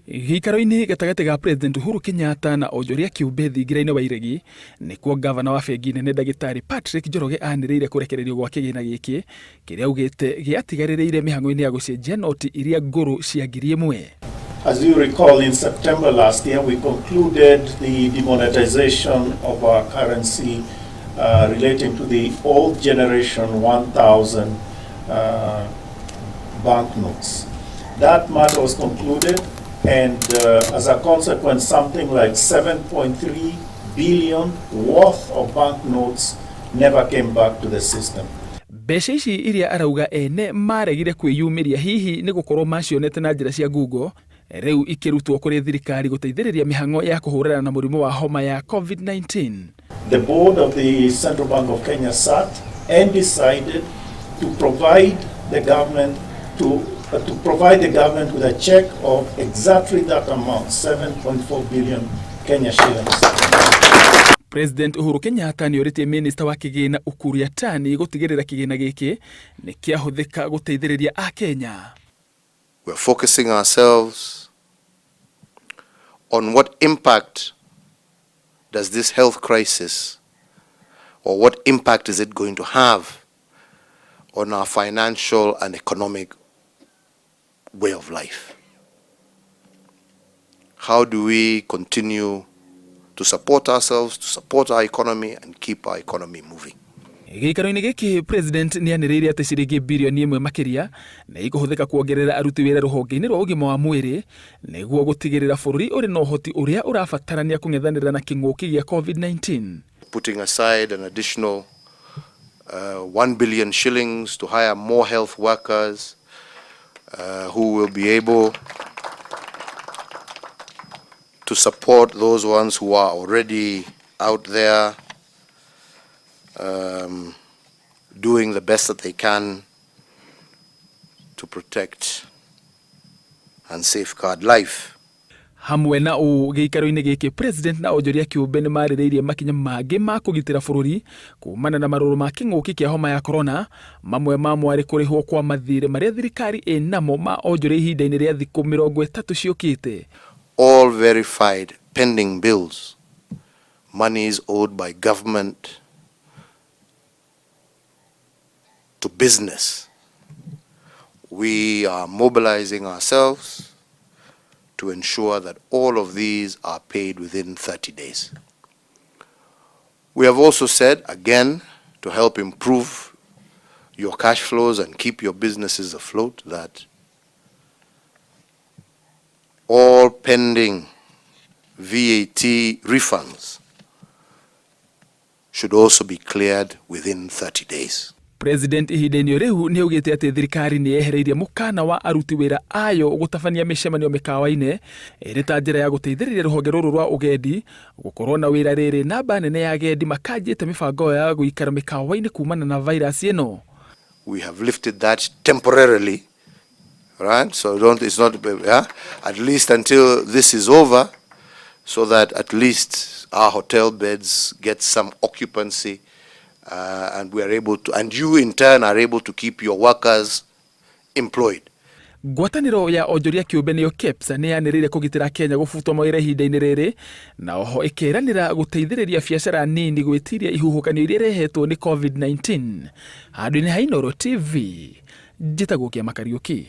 Gĩikaro-inĩ gatagatĩ ga President Uhuru Kenyatta na onjoria kĩũmbe thingira-inĩ wa Iregi, nĩkuo ngavana wa bengi nene ndagĩtarĩ Patrick Njoroge anĩrĩire kũrekererio gwa kĩgĩna gĩkĩ kĩrĩa augĩte gĩatigarĩrĩire mĩhang'o-inĩ ya gũcenjia noti iria ngũrũ cia 1000. As you recall, in September last year, we concluded the demonetization of our currency relating to the old generation 1,000 banknotes. That matter was concluded, and as a consequence, something like 7.3 billion worth of banknotes never came back to the system. Mbeca ici iria arauga ene maregire kwĩyumĩria hihi nĩ gũkorwo macionete na njĩra cia ngungo, rĩu ikĩrutwo kũrĩ thirikari gũteithĩrĩria mĩhang'o ya kũhũrana na mũrimũ wa homa ya COVID-19. The board of the Central Bank of Kenya sat and decided to provide the government to provide the government with a check of exactly that amount, 7.4 billion Kenya shillings. President Uhuru Kenyatta nĩ orĩtie minista wa kĩgĩna Ukur Yatani gũtigĩrĩra kĩgĩna gĩkĩ nĩ kĩahũthĩka gũteithĩrĩria Akenya. We're focusing ourselves on what impact does this health crisis, or what impact is it going to have on our financial and economic way of life? How do we continue to support ourselves, to support our economy, and keep our economy moving? Gĩikaro-inĩ gĩkĩ President nĩ anĩrĩire atĩ ciringi 1 birioni makĩria nĩ ikũhũthĩka kuongerera aruti wĩra rũhonge-inĩ rwa ũgima wa mwĩrĩ nĩguo gũtigĩrĩra bũrũri ũrĩ na ũhoti ũrĩa ũrabatarania kũng'ethanĩra na kĩng'ũki gĩa COVID-19. Putting aside an additional 1 billion shillings to hire more health workers who will be able to support those ones who are already out there doing the best that they can to protect and safeguard life. Hamwe na ũũ, gĩikaro-inĩ gĩkĩ President na onjoria kĩũmbe nĩ marĩrĩirie makinya mangĩ ma kũgitĩra bũrũri kumana na marũrũ ma kĩng'ũki kĩa homa ya korona, mamwe mamo arĩ kũrĩhwo kwa mathirĩ marĩa thirikari ĩnamo ma onjoria ihinda-inĩ rĩa thikũ 30 ciũkĩte. All verified pending bills, monies owed by government to business. We are mobilizing ourselves to ensure that all of these are paid within 30 days. We have also said, again, to help improve your cash flows and keep your businesses afloat, that all pending VAT refunds should also be cleared within 30 days. President ihinda-inĩ rĩu nĩ augĩte atĩ thirikari nĩ yehereirie mũkana wa aruti wĩra ayo gũtabania mĩcemanio mĩkawa-inĩ ĩrĩ ta njĩra ya gũteithĩrĩria rũhonge rũrũ rwa ũgendi gũkorwo na wĩra rĩrĩ namba nene ya agendi makanjĩte mĩbango ya gũikara mĩkawa-inĩ kumana na virus ĩno. We have lifted that temporarily, right? So don't, it's not, yeah, at least until this is over, so that at least our hotel beds get some occupancy and we are able to, and you in turn are able to keep your workers employed. Ngwatanĩro ya onjoria kĩũmbe nĩyo KEPSA nĩ yanĩrĩire kũgitĩra Kenya gũbutwo mawĩra ihinda-inĩ rĩrĩ, na oho ĩkeranĩra gũteithĩrĩria biacara nini gwĩtiria ihuhũkanio iria irehetwo nĩ COVID-19. Handũ-inĩ ha Inooro TV, njĩtagwo Kĩama Kariũki.